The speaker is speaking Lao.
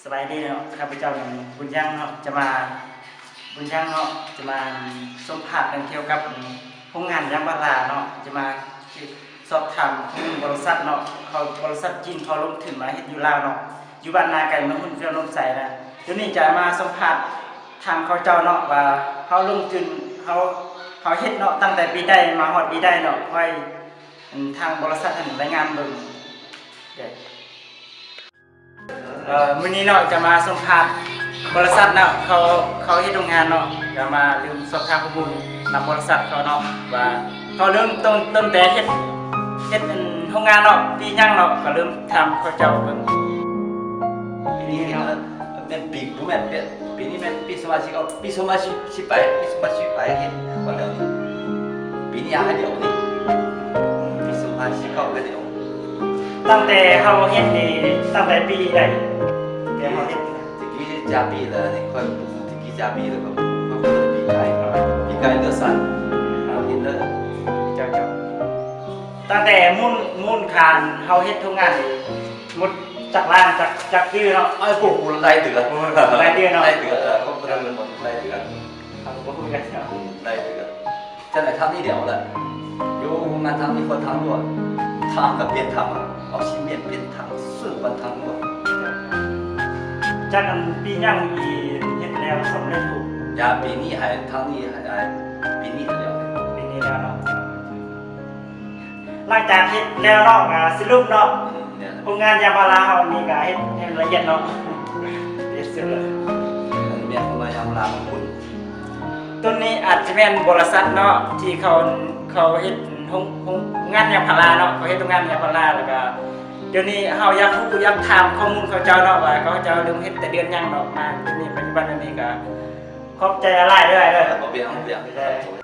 ສະບາຍດີເນາະ ຂ້າພະເຈົ້າບຸນຍັງເນາະ ຈະມາ ບຸນຍັງເນາະ ຈະມາສຳພາດເລື່ອງກ່ຽວກັບໂຮງງານຢາງພາລາເນາະ ຈະມາສອບຖາມຂໍ້ມູນບໍລິສັດເນາະ ເຂົາ ບໍລິສັດຈີນເຂົາລົງທຶນມາເຮັດຢູ່ລາວເນາະ ຢູ່ບ້ານນາໄກ ເມືອງຮຸນ ແຂວງອຸດົມໄຊນະ. ດຽວນີ້ຈະມາສຳພາດຖາມເຂົາເຈົ້າເນາະ ວ່າເຮົາລົງທຶນ ເຮົາ ເຮົາເຮັດເນາະ ຕັ້ງແຕ່ປີໃດມາຮອດປີໃດເນາະ ໃຫ້ທາງບໍລິສັດຫັ້ນລາຍງານເບິ່ງ. ເອີ ມື້ນີ້ເນາະ ຈະມາສຳພາດບໍລິສັດເນາະ ເຂົາ ເຂົາເຮັດໂຮງງານເນາະ ຈະມາເລີ່ມສອບຖາມຂໍ້ມູນນຳບໍລິສັດເຂົາເນາະ ວ່າເຂົາເລີ່ມຕົ້ນ ຕັ້ງແຕ່ເຮັດ ເຮັດອັນໂຮງງານເນາະ ປີຫຍັງເນາະ ກໍເລີ່ມຖາມເຂົາເຈົ້າເບິ່ງ. ປີນີ້ເນາະ ແມ່ນປີ ບໍ່ແມ່ນ ປີນີ້ແມ່ນປີສອງພັນສິບເກົ້າ ປີສອງພັນສິບແປດ ປີສອງພັນສິບແປດເຮັດ ວ່າແລ້ວນີ້ ປີນີ້ຫາດຽວນີ້ ປີສອງພັນສິບເກົ້າຫາດຽວ. ຕັ້ງແຕ່ເຮົາເຮັດນີ້ ຕັ້ງແຕ່ປີໃດ ແຕ່ເຮົາເຮັດ? ຕະກີ້ຈາປີແລ້ວນີ້ ຂ້ອຍບໍ່ຮູ້ ຕະກີ້ຈາປີແລ້ວ ກໍເຮົາກໍເລີ່ມປີກາຍ ປີກາຍເດືອນສາມ ເຮົາເຮັດເລີຍ. ເຈົ້າ ເຈົ້າ ຕັ້ງແຕ່ມູນ ມູນຄ່າເຮົາເຮັດໂຮງງານນີ້ ໝົດຈັກລ້ານ ຈັກ ຈັກຕື້ເນາະ? ເອີ ໂອ້ ຫຼາຍເທື່ອ ໂອ້ ຫຼາຍເທື່ອເນາະ ຫຼາຍເທື່ອ ເອີ ເຮົາບໍ່ໄດ້ເງິນໝົດ ຫຼາຍເທື່ອ ເຮົາກໍບໍ່ຮູ້ກັນເນາະ ອືມ ຫຼາຍເທື່ອ. ຈັ່ງໃດທາງນີ້ດຽວລະ ຢູ່ໂຮງງານທາງນີ້ ຄົນທາງຫຼວງ ທາງກໍປ່ຽນທາງ ອອກຊີເມັນປ່ຽນທາງ ສູບບັນທາງຫຼວງ. ຈັກອັນປີຫຍັງອີກເຮັດແລ້ວສຳເລັດ? ຢາ ປີນີ້ໃຫ້ທາງນີ້ ໃຫ້ ໃຫ້ປີນີ້ແລ້ວ ປີນີ້ແລ້ວເນາະ. ຫຼັງຈາກເຮັດແລ້ວເນາະ ກະສະຫຼຸບເນາະ ອືມ ໂຮງງານຢາງພາລາເຮົານີ້ກະເຮັດໃຫ້ລະອຽດເນາະ ເຮັດເສັດເລີຍ ແມ່ນໂຮງງານຢາງພາລາຂອງຄຸນ. ໂຕນີ້ອາດຈະແມ່ນບໍລິສັດເນາະ ທີ່ເຂົາ ເຂົາເຮັດໂຮງ ໂຮງງານຢາງພາລາເນາະ ເຂົາເຮັດໂຮງງານຢາງພາລາ ແລ້ວກະດຽວນີ້ເຮົາຢາກຮູ້ ຢາກຖາມຂໍ້ມູນເຂົາເຈົ້າເນາະ ວ່າເຂົາເຈົ້າເລີ່ມເຮັດແຕ່ເດືອນຫຍັງເນາະ ມາດຽວນີ້ ປັດຈຸບັນດຽວນີ້ກະ ຂອບໃຈຫຼາຍໆເດີອ້າຍເດີ. ບໍ່ເປັນຫຍັງ ບໍ່ເປັນຫຍັງ.